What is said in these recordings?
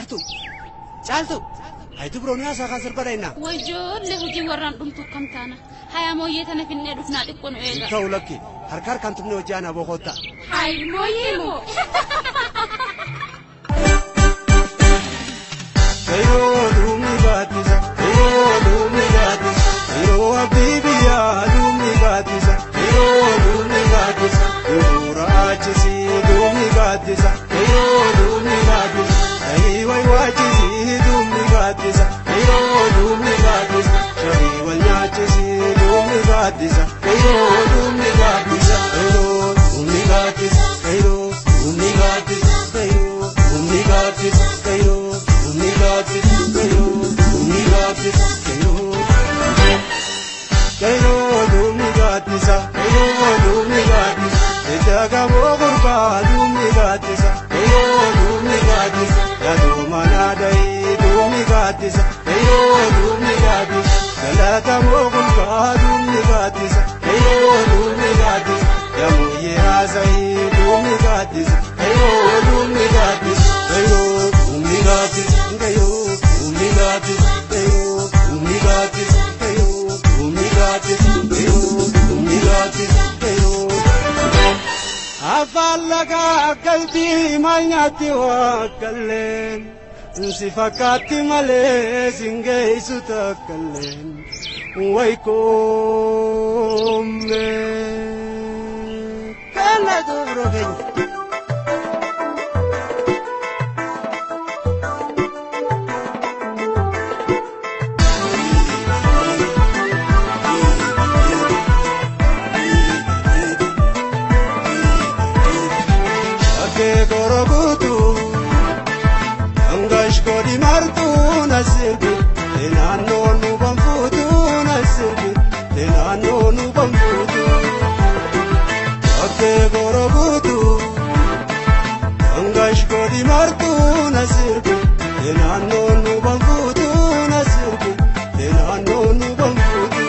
Caaltu caaltu hayitu biroon haasaa kan sirba dhayinaa. Wajjoollee hojii warraan dhumtu akkam taana. Haya mooyyee tana finnee dhufnaa xiqqoo nu eega. Ta'u lakki harka harkaan tumne hojii aanaa boqotta. Hayi mooyyee moo. Kayroo duumni gaaddisa kayroo duumni gaaddisa kayroo abdii biyyaa duumni gaaddisa kayroo duumni gaaddisa bu'uura achisii duumni gaaddisa kayroo duumni gaaddisa ta'ii waywaachisii duumni gaaddisa kayroo duumni gaaddisa shafii wal nyaachisii duumni gaaddisa kayroo duumni gaaddisa kayroo duumni gaaddisa kayroo duumni gaaddisa kayroo duumni gaaddisa kayroo. Kayroo duumni gaaddisa kayroo duumni gaaddisa ijaagammoo gurbaa duumni gaaddisa kayroo duumni gaaddisa yaaduma naadayii duumni gaaddisa kayroo duumni gaaddisa galatamoo gurbaa duumni gaaddisa kayroo duumni gaaddisa yaamuyyee haasayii duumni gaaddisa kayroo duumni gaaddisa kayroo duumni gaaddisa kayroo duumni gaaddisa kayroo duumni gaaddisa kayroo duumni gaaddisa kayroo duumni gaaddisa kayroo. Afaan lagaa akkaltii maal nyaatti waakkalleen si fakkaatti malee sin geessu takkalleen wayikoomme. Kana dubro keenya. Shakkee goroguutu hangash godhi martuu na sirbi naannoo nu banfuutu na sirbi naannoo nu banfuutu. Shakkee goroguutu hangash godhi martuu na sirbi naannoo nu banfuutu na sirbi naannoo nu banfuutu.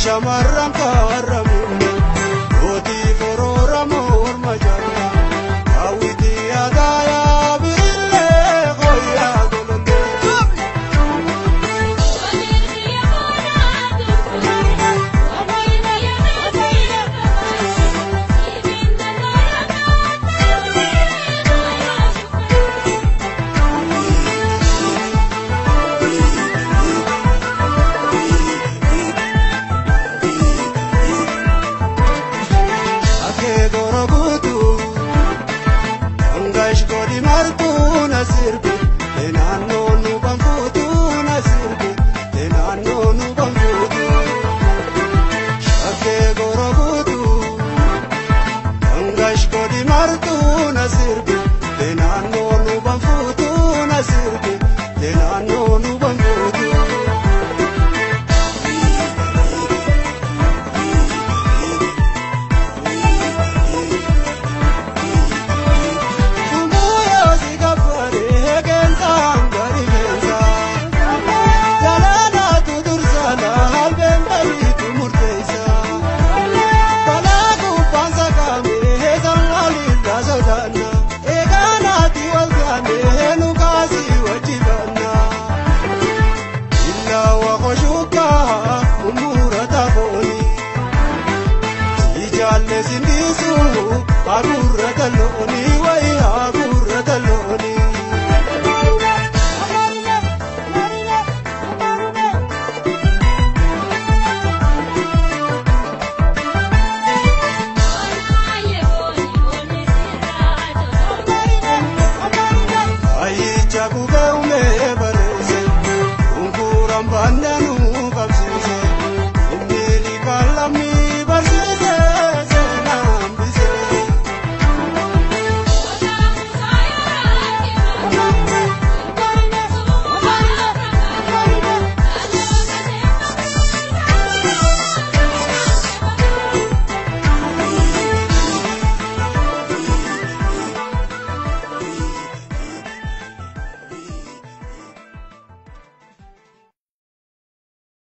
Shamarra.